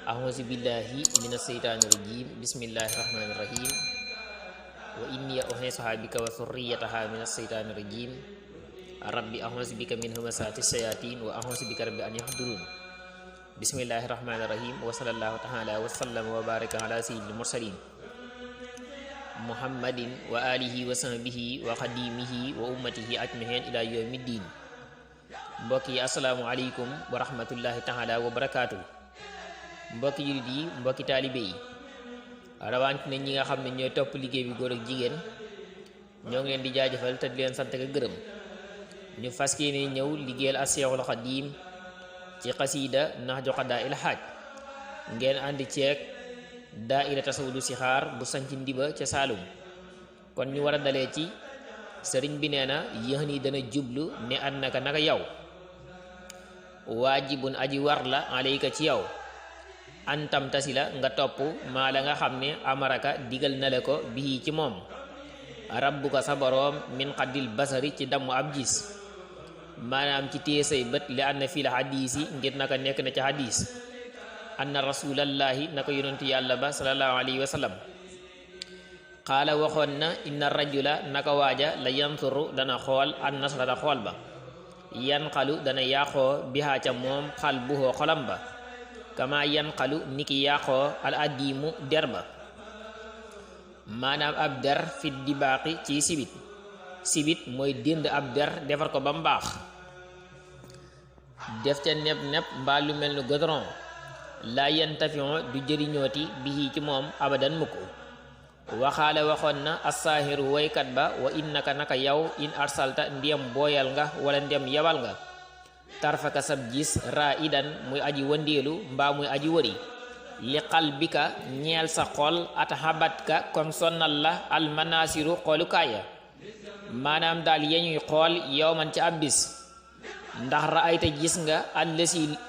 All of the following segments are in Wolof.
A'udzu billahi minas syaitonir rajim. Bismillahirrahmanirrahim. Wa inni u'idzuha bika wa dzurriyyataha minas syaitonir rajim. Rabbi a'udzu bika min hamazatis syayatin wa a'udzu bika rabbi an yahdurun. Bismillahirrahmanirrahim. Wa sallallahu ta'ala wa sallam wa baraka ala sayyidil mursalin Muhammadin wa alihi wa sahbihi wa khadimihi wa ummatihi ajmahin ila yawmiddin. Mbokk yi assalaamu alaykum wa rahmatullahi ta'ala wa barakatuh. Mbokki julit yi, mbokki taalibe yi, rawante ne ñi nga xam ne ñooy topp liggéey bi góor ak jigéen, ñoo ngi leen di jaajëfal te di leen sant ak gërëm. ñu fas yéene ñëw liggéeyal as-Seexul Xadiim ci xasiida Nahju Qadaa'il Haaj, ngeen àndi ceeg daayira Tasawudu Sixaar bu sanc Ndiba ca Saalum. kon ñu war a dalee ci sëriñ bi nee na yéex ni dana jublu ne annaka naka yow waajibun aji war la alayka ci yow antam tasila nga topp maa la nga xam ne amaraka digal na la ko bii ci moom rabbuka sa boroom min xaddil basari ci damm ab gis, maanaam ci téye say bët li anna fii la xadiis yi ngir naka nekk na ci xadiis anna rasulallahi naka yonentu yàlla ba sallallahu alayhi wa sallam qaala waxoon na inna rajula naka waaja la yansuru dana xool an nasrata xool ba yanqalu dana yàqoo bihaa ca moom xal buhoo xolam ba kama yanqalu niki yàqoo al addimu der ba, maanaam ab der fit di baaxi ci sibit mooy dénd ab der defar ko ba mu baax def ca neb mbaa lu mel ni goudron la yantafion du jëriñooti bihi ci moom abadan mukk. waxaale waxoon na assaahiru woykat ba wa innaka naka yow in arsalta ndiyam booyal nga wala ndem yabal nga tarfaka sab gis raa idan muy aji wëndeelu mbaa muy aji wëri li qalbika ñeel sa xol atahabatka kon sonnal la almanasiru xoolukaaya, maanaam daal yeñuy xool yow man ci ab bis ndax raayta gis nga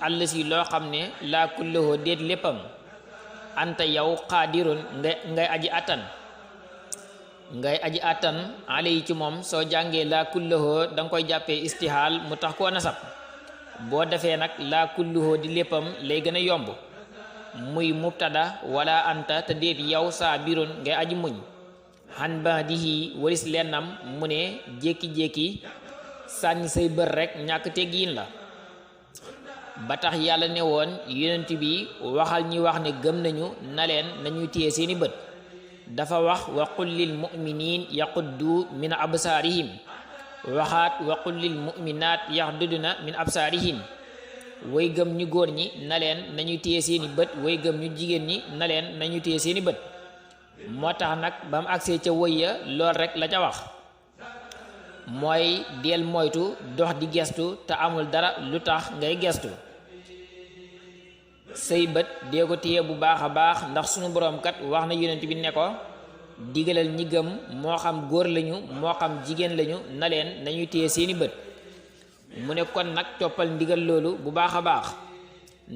allasi loo xam ne laa kullahu déet léppam anta yow xaadirun ngay aji attan alay ci moom. soo jàngee laa kullahu danga koy jàppee istihaal mu tax koo nasab, boo defee nag laa kulluhoo di léppam lay gën a yomb muy mubtada wala anta te déet yow saa birun ngay aji muñ xan ba dihi waris lennam mu ne jékki-jékki sànni say bër rek ñàkk teggiin la. ba tax yàlla ne woon yonent bi waxal ñi wax ne gëm nañu na leen nañuy téye seeni bët. dafa wax wa qul lil mu'miniin yaquddu min absaarihim, waxaat wa qul lil mu'minaat yaxdudna min absaarihin. way gëm ñu góor ñi na leen nañu téye seeni bët, way gëm ñu jigéen ñi na leen nañu téye seeni bët. moo tax nag ba mu agsee ca wëy ya lool rek la ca wax mooy del moytu dox di gestu te amul dara lu tax ngay gestu. say bët dee ko téye bu baax a baax ndax sunu boroom kat wax na yonent bi ne ko digalal ñi gëm moo xam góor lañu moo xam jigéen lañu na leen nañuy téye seeni bët. mu ne kon nag toppal ndigal loolu bu baax a baax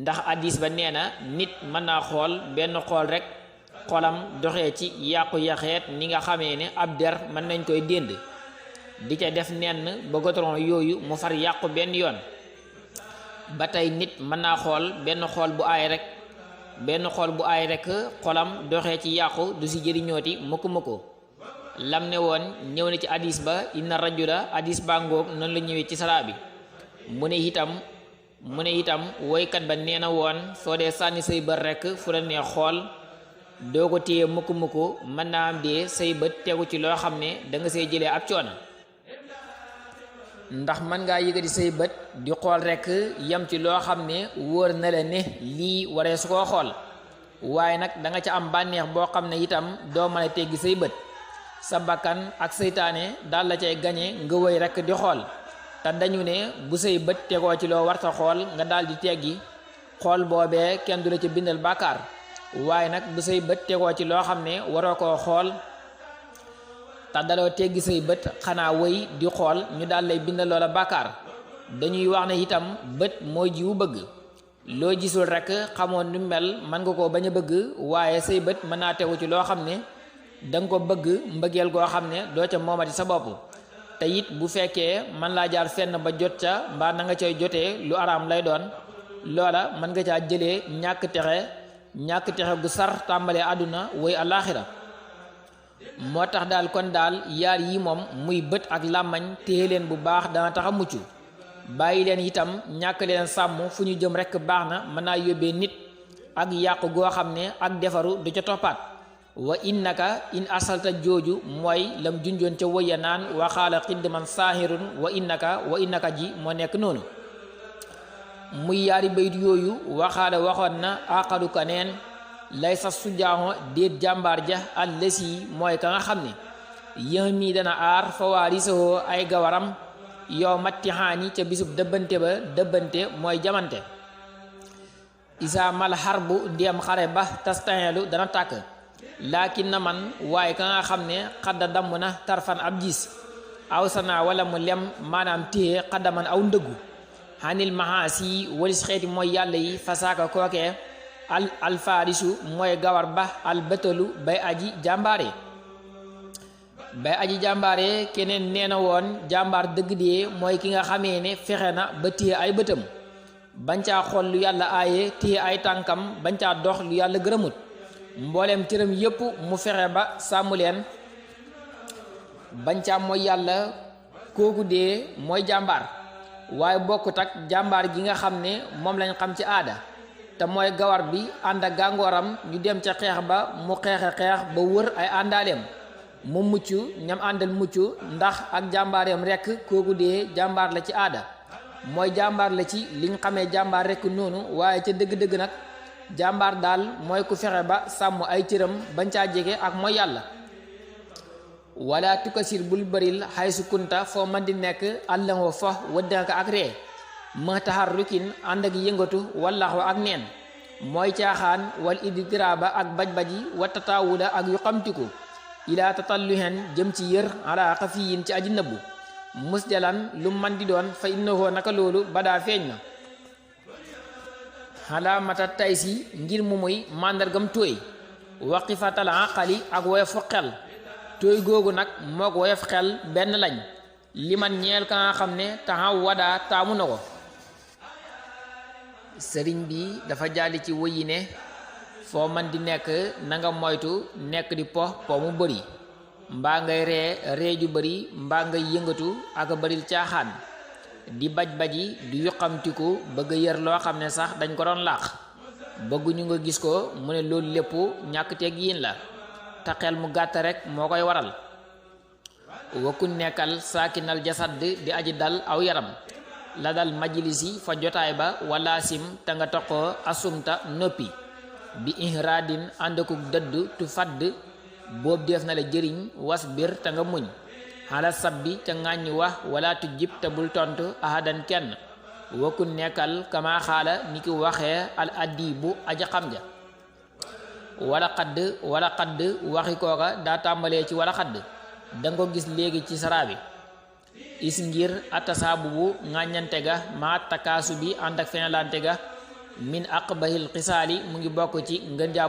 ndax addis ba nee na nit mën naa xool benn xool rek xolam doxee ci yàqu-yaxeet ni nga xamee ne ab der mën nañ koy dénd di ca def nenn ba goudron yooyu mu far yàqu benn yoon. ba tey nit mën naa xool benn xool bu aay rek xolam doxee ci yàqu du si jëriñooti mukk lam ne woon ñëw na ci hadis ba inna rajula hadis ba ngoog noonu la ñëwee ci saraa bi. mu ne itam woykat ba nee na woon soo dee sànni say bët rek fu la nee xool doo ko téye mukk mën naa am dee say bët tegu ci loo xam ne danga see jëlee ab coono, ndax mën ngaa yëgati say bët di xool rek yam ci loo xam ne wóor na la ne lii waree su koo xool, waaye nag da nga ca am bànneex boo xam ne itam doo mën a teggi say bët. sa bakkan ak seytaane daal la cay gañe nga wëy rek di xool, te dañu ne bu say bët tegoo ci loo warta xool nga daal di teggi xool boobee kenn du la ca bindal bàkkaar, waaye nag bu say bët tegoo ci loo xam ne waroo koo xool te daloo teggi say bët xanaa wëy di xool ñu daal lay bindal loola bàkkaar. dañuy wax ne itam bët mooy jiwu bëgg, loo gisul rek xamoon nu mel mën nga koo bañ a bëgg, waaye say bët mën naa tegu ci loo xam ne danga ko bëgg mbëggeel goo xam ne doo ca moomati sa bopp. te it bu fekkee man laa jaar fenn ba jot ca mbaa na nga cay jotee lu araam lay doon, loola mën nga caa jëlee ñàkk texe ñàkk texe gu sar tàmbalee àdduna woy alaaxira moo tax daal kon daal yaar yi moom muy bët ak làmmañ téye leen bu baax dana tax a mucc bàyyi leen itam ñàkk leen sàmm fu ñu jëm rekk baax na mën naa yóbbee nit ak yàqu goo xam ne ak defaru du ca toppaat wa innaka in asalta jooju mooy lam junjoon ca wëya naan waxaala xidman saahirun wa innaka ji moo nekk noonu muy yaari bayit yooyu waxaala waxoon na aqalu kaneen lay sa sujaaxo déet jàmbaar ja allësi mooy ka nga xam ne yéen mii dana aar fawaarisoo ay gawaram yow mattixaani ca bisub dëbbante mooy jamante isa mal xarbu ndiyam xare ba tastaxeelu dana tàkk laakin na man waaye ka nga xam ne xadda damm na tarfan ab gis aw sana wala mu lem maanaam téye xaddaman aw ndëggu xanil maxaasi walis xeeti mooy yàlla yi fasaaka kookee alfaarisu mooy gawar ba albëtalu bay aji jàmbaare keneen nee na woon jàmbaar dëgg dee mooy ki nga xamee ne fexe na ba téye ay bëtam bañ caa xool lu yàlla aaye téye ay tànkam bañ caa dox lu yàlla gërëmut mbooleem cëram yépp mu fexe ba sàmm leen bañ caa mooy yàlla kooku dee mooy jàmbaar waaye bokkut ak jàmbaar gi nga xam ne moom lañ xam ci aada te mooy gawar bi ànd ak gàngooram ñu dem ca xeex ba mu xeex ba wër ay àndaaleem mu mucc ñam àndal mucc ndax ak jàmbaareem rekk kooku dee jàmbaar la ci aada mooy jàmbaar la ci liñ xamee jàmbaar rekk noonu waaye ca dëgg-dëgg nag jàmbaar daal mooy ku fexe ba sàmm ay cëram bañ caa jege ak mooy yàlla wala tukasir bul bëril xaysu kunta foo man di nekk àllango fa wëddanka ak ree ma taxar rukin ànd ak yëngatu wallaxwa ak neen mooy caaxaan wal iditiraaba ak baj-baji wa tataawula ak yu xamtiku ilaa tatalluhen jëm ci yër ala xafiyin ci aji nëbbu musjalan lu man di doon fa innahu naka loolu badaa feeñ na xalaamata taysi ngir mu muy màndargam tóoy waqifatal aqali ak woyofu xel tóoy googu nag mook woyof xel benn lañ liman ñeel ka nga xam ne taxaw wadaa taamu na ko sëriñ bi dafa jàlli ci wëyi ne foo man di nekk na nga moytu nekk di po mu bëri mbaa ngay ree ju bëri mbaa ngay yëngatu ak bëril caaxaan di baj-baji di yuqamtiku bëgg yër loo xam ne sax dañ ko doon làq bëgguñu nga gis ko mu ne loolu lépp ñàkk teggiin la te xel mu gàtt rek moo koy waral wakku nekkal saakinal jasad di aji dal aw yaram la dal majlisi fa jotaay ba wala sim te nga toqoo asumta noppi bi ihradin àndakuk dëdd tu fadd boobu def na la jëriñ was bir te nga muñ xala sabbi ca ŋàññi wax wala tu jib te bul tontu ahadan kenn wakku nekkal kama xaala ni ki waxee al addibu aja xam ja wala xadd waxi kooka daa tàmbalee ci wala xadd danga ko gis léegi ci saraa bi is ngir atasaabu bu ŋàññante ga maa takaasu bi ànd ak fenlante ga min aqbahil xisaali mu ngi bokk ci ngën jaa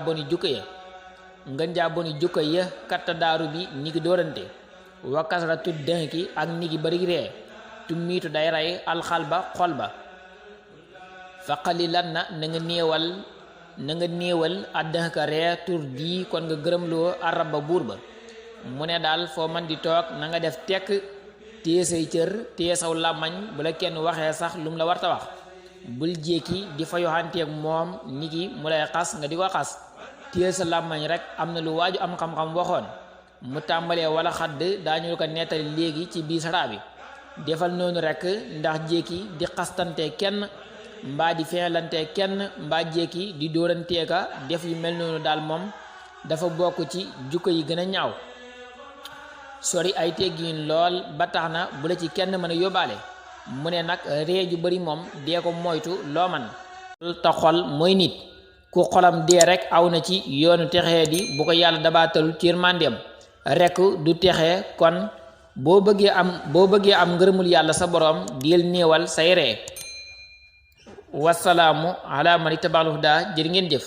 boni jukka ya katta daaru bi ni ki dóorante wa kasra tut dënki ak ni ki bari ree tu miitu day rey alxal ba xol ba fa qalilan na nga néewal addënka ree tur di kon nga gërëmloo arab ba buur ba mu ne daal foo man di toog na nga def tekk téye say cër téye saw làmmañ bu la kenn waxee sax lum la warta wax bul jékki di fa yoxanteeg moom ni ki mu lay xas nga di ko xas téye sa làmmañ rek am na lu waaju am xam-xam waxoon mu tàmbalee wala xadd daañu ko nettali léegi ci biir saraa bi defal noonu rek ndax jékki di xastante kenn mbaa di feelante kenn mbaa jékki di dóoranteeka def yu mel noonu daal moom dafa bokk ci jukko yi gën a ñaaw sori ay teggiin lool ba tax na bu la ci kenn mën a yóbbaale mu ne nag ree ju bari moom dee ko moytu loo man te xol mooy nit ku xolam dee rek aw na ci yoonu texee di bu ko yàlla dabaatalul ci yërmandeem rek du texee kon boo bëggee am ngërëmul yàlla sa boroom dil néewal say ree wasalaamu ala man ittabaal hudaa jërë ngeen jëf